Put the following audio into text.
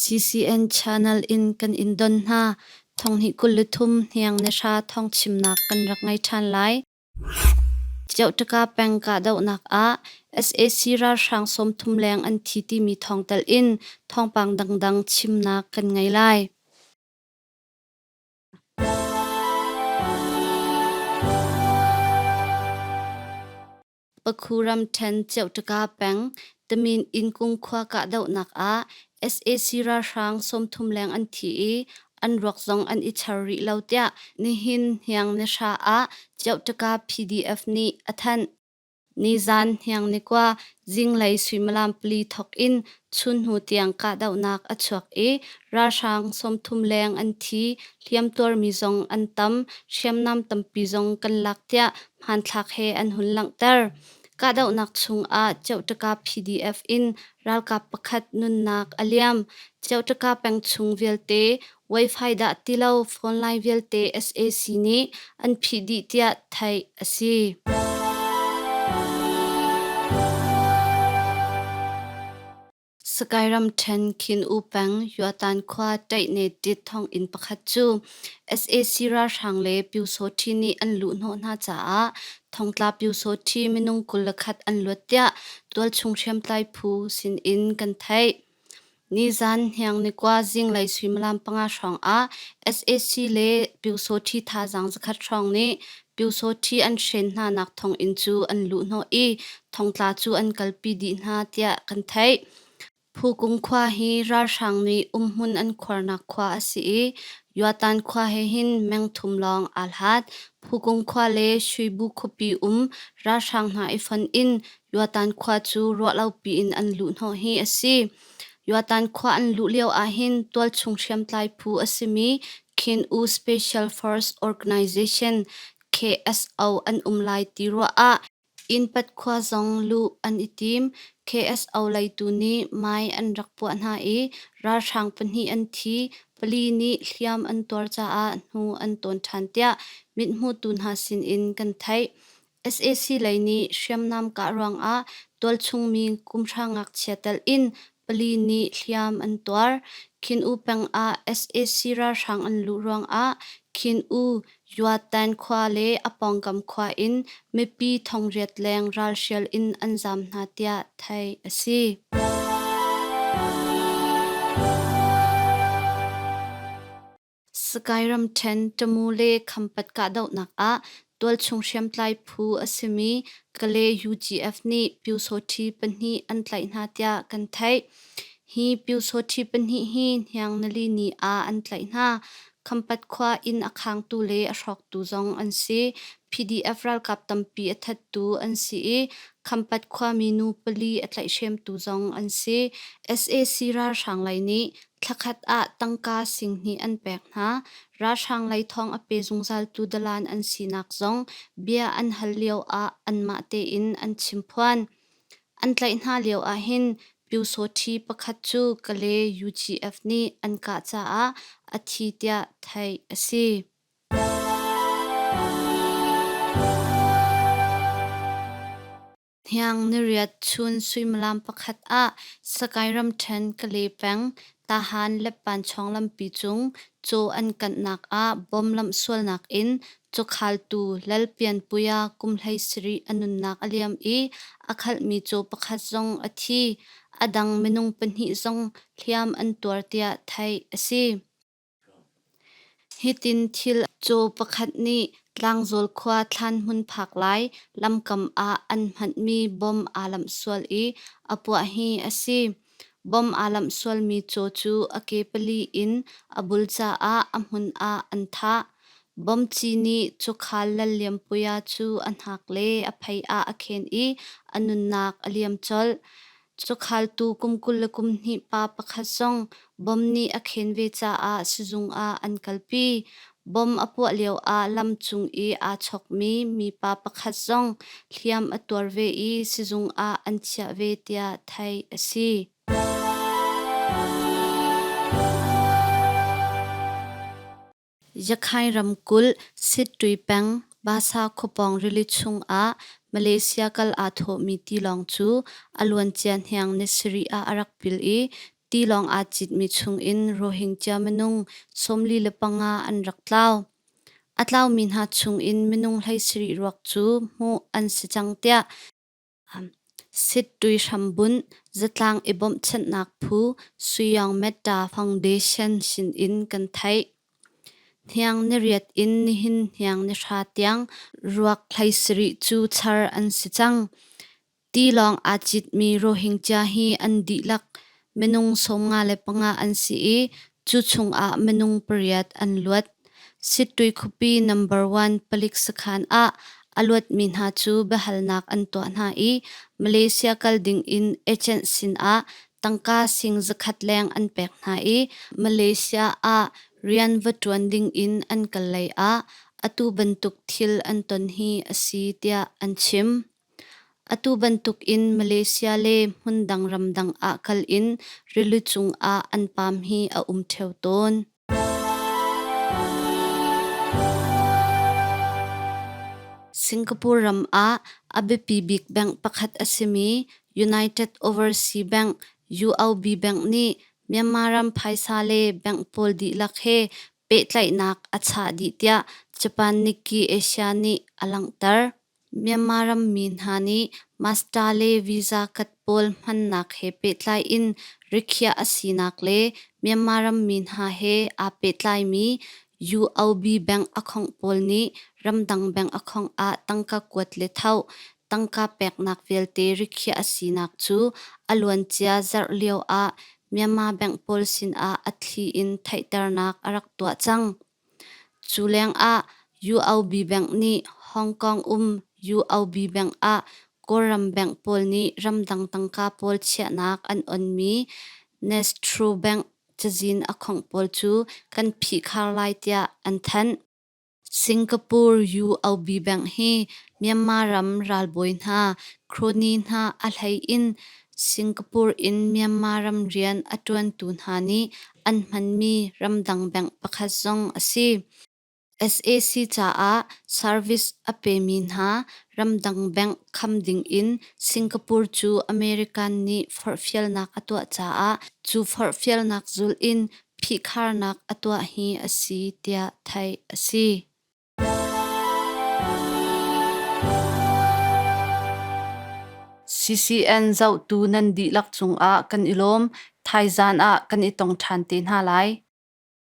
CCN channel in kan in don hna. Thonghnih 23 hniang ni hra thawng chimnak kan rak ngei ṭhan lai. Ciohtaka peng kahdohnak ah sac ralhrang 30 leng an thi timi thawng telh in thawngpang dangdang chimnak kan ngei lai. Pakhu ramṭhen Ciohtaka peng Tamin Innkung khua kahdohnak ah sac ralhrang 30 leng an thi i an ruak zong an i char rih lo tiah nihin hniang nihra ah Ciohtaka PDF nih a thanh. Nizan hniang nikua zinglei suimilam pali thawk in chunhnu tiang kahdohnak a chuak i ralhrang 30 leng an thi, hliamtuarmi zong an tam, hriamnam tampi zong kan lak tiah hmanthlak he an hun langhter. Kahdohnak chungah Ciohtaka PDF in ralkap pakhat nunnak a liam. Ciohtaka peng chung vialte Wi-Fi dah ti lo phone line vialte sac nih an phih dih tiah theih a si. Sakae ramṭhen Khin-U peng Yuatan khua Ṭaihne tit thonginn pakhat cu sac ralhrang le Pyusawṭhi nih an luhhnawh hna caah thongtla Pyusawṭhi minung 21 an luat tiah tualchung hriamtlai phu sinin kan theih. Nizan hniang nikua zinglei suimilam panga hrawng ah sac le Pyusawṭhi thazaang zakhat hrawng nih Pyusawṭhi an hren hnanak thonginn cu an luhhnawh i thongtla cu an kalpi dih hna tiah kan theih. Phukung khua hi ralhrang nih umhmun an khuarnak khua a si i Yuatan khua he hin meng thum lawng aa hlat. Phukung khua le Shuibu khuapi um ralhrang hna i fonh in Yuatan khua cu ruahlopi in an luhhnawh hi a si. Yuatan khua an luh lio ahhin tualchung hriamtlai phu a simi Khin-U Special Force Organization KSO an um lai ti ruah ah Innpat khua zong luh an i tim. KSO leitu nih mei an rak puah hna i ralhrang pahnih an thi, pali nih hliam an tuar caah hnu an tawn ṭhan tiah mithmutu hna sinin kan theih. Sac lei nih hriamnam kah ruangah tualchung mi kumhra ngakchia telh in pali nih hliam an tuar. Khin-U peng ah sac ralhrang an luh ruangah Khin-U Yuatan khua le a pawngkam khua in mipi thongriat leng ralhrial in an zaam hna tiah theih a si. Sakae ramṭhen Tamu le Khampat kahdohnak ah tualchung hriamtlai phu a simi Kale UGF nih Pyusawṭhi pahnih an tlaih hna tiah kan theih. Hi Pyusawṭhi pahnih hi hniang nili ni ah an tlaih hna. Khampat khua inn a khangtu le a hrawktu zong an si. PDF ralkap tampi a thattu an si i Khampat khuami nu pali a tlaihhremtu zong an si. Sac ralhrang lei nih Thlakhat ah tangka singhnih an pek hna. Ralhrang lei thawng a pe zungzaltu dalan an sinak zong bia an hal lioah anmah tein an chimphuan. An tlaih hna lio ahhin Pyusawṭhi pakhat cu Kale UGF nih an kah caah a thi tiah theih a si. Hniang niriat chun suimilam pakhat ah Sakae ramṭhen Kale peng Tahan Letpanchawng lampi cung caw an kanhnak ah bom lamhsualnak in cawkhaltu Lalpianpuia kum 17 a nunnak a liam i a khalhmi caw pakhat zong a thi. A dang minung pahnih zong hliam an tuar tiah theih a si. Hitin thil caw pakhat nih Tlangzawl khua thlanhmun phak lai lamkam ah an hmanhmi bom aa lamh sual i a puah hi a si. Bom aa lamh sualmi caw cu a ke pali in a bul caah a hmun ah an thah. Bomci nih cawkhal Lallianpuia cu a hnak le a phei ah a khen i a nunnak a liam colh. Cawkhaltu kum 22 pa pakhat zong bom nih a khen ve caah sizung ah an kalpi. Bom a puah lioah lam cung i aa chawkmi mipa pakhat zong hliam a tuar ve i sizung ah an chiah ve tiah theih a si. Yakhine ramkulh Sittwe peng Basa khuapawng rili chungah Malaysia kal aa thawhmi tilawng cu a luancia hniang ni sarih ah a rak pil i Tilawng aa citmi chungin Rohingya minung 45 an rak tlau. A tlaumi hna chungin minung 17 ruak cu hmuh an si cang tiah Sittwe hrambunh zatlang i bawmhchanhnak phu Suyong Metta Foundation sinin kan theih. Hniang niriat in nihin hniang nihra tiang ruak 17 cu char an si cang. Tilawng aa citmi Rohingya hi an dihlak minung 55 an si i cu chungah minung pariat an luat. Sittwe khuapi number 1 palik sakhan ah a luatmi hna cu biahalnak an tuah hna i Malaysia kal dingin agent sinah tangka sing 100 leng an pek hna i Malaysia ah rian va ṭuan dingin an kal lei ah atu bantuk thil an ton hi a si tiah an chim. Atu bantukin Malaysia le hmundang ramdang ah kal in rili cungah an paam hi a um ṭheo tawn. Singapore ram ah a biapi bik bank pakhat a simi United Overseas Bank UOB Bank nih Myanmar ram phaisa le bank pawl dihlak he pehtlaihnak a chah dih tiah Japan Nikkei Asia nih a langhter. Myanmar rammi hna nih Master le Visa kat pawl hmannak he pehtlai in rikhiah a sinak le Myanmar rammi hna he aa pehtlaimi UOB bank account pawl nih ramdang bank account ah tangka kuat le thoh, tangka peknak vialte rikhiah a sinak cu a luancia zarh lio ah Myanmar bank pawl sinah a thli in theihternak a rak tuah cang. Cu lengah UOB Bank nih Hong Kong um UOB Bank ah Kawlram bank pawl nih ramdang tangka pawl chiahnak an onmi Nostro Bank cazin a khongh pawl cu kan phihkhar lai tiah an thanh. Singapore UOB Bank hi Myanmar ram ralbawi hna, crony hna a hlei in Singapore in Myanmar ram rian a ṭuantu hna nih an hmanmi ramdang bank pakhat zong a si. Sac caah service a pemi hna ramdang bank kham dingin Singapore cu American nih forhfialnak a tuah caah cu forhfialnak zulh in phihkharnak a tuah hi a si tiah theih a si. CCN zohtu nan dihlak cungah kan i lawm. Thaizan ah kan i tong ṭhan te hna lai.